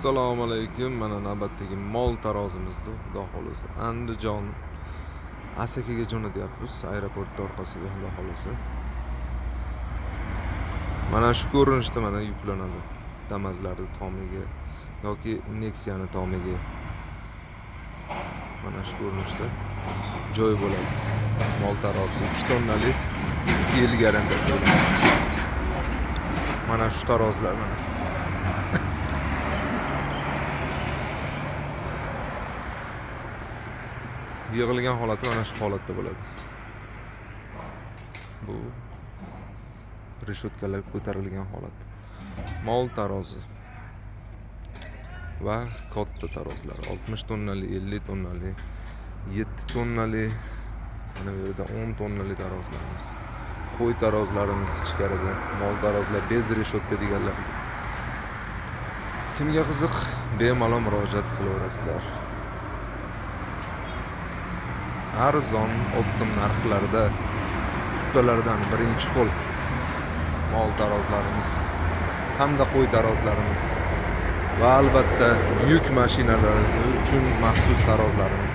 Assalomu alaykum. Mana navbatdagi mol tarozimizda, xudo xohlasa, Andijon Asakaga jo'natyapmiz, aeroport orqasiga, xudo xohlasa. Mana shu ko'rinishda mana yuklanadi. Damazlarni tomiga yoki Nexia'ni tomiga. Mana shu ko'rinishda joy bo'ladi. Mol tarozi 2 tonnali, 2 yil garantiyasi bilan. Mana shu tarozlar mana. Yig'ilgan holati mana shu holatda bo'ladi. Bu reshotkalar ko'tarilgan holat. Mol tarozi va katta tarozlar 60 tonnali, 50 tonnali, 7 tonnali, mana bu yerda 10 tonnali tarozlarimiz. Qo'y tarozlarimiz ichkarida, mol tarozlar bez reshotka deganlar. Kimga qiziq, bemalol murojaat qilaverasizlar. Arzon optim narxlarda ustalardan birinchi qo'l mol tarozlarimiz hamda qo'y tarozlarimiz va albatta yuk mashinalari uchun maxsus tarozlarimiz.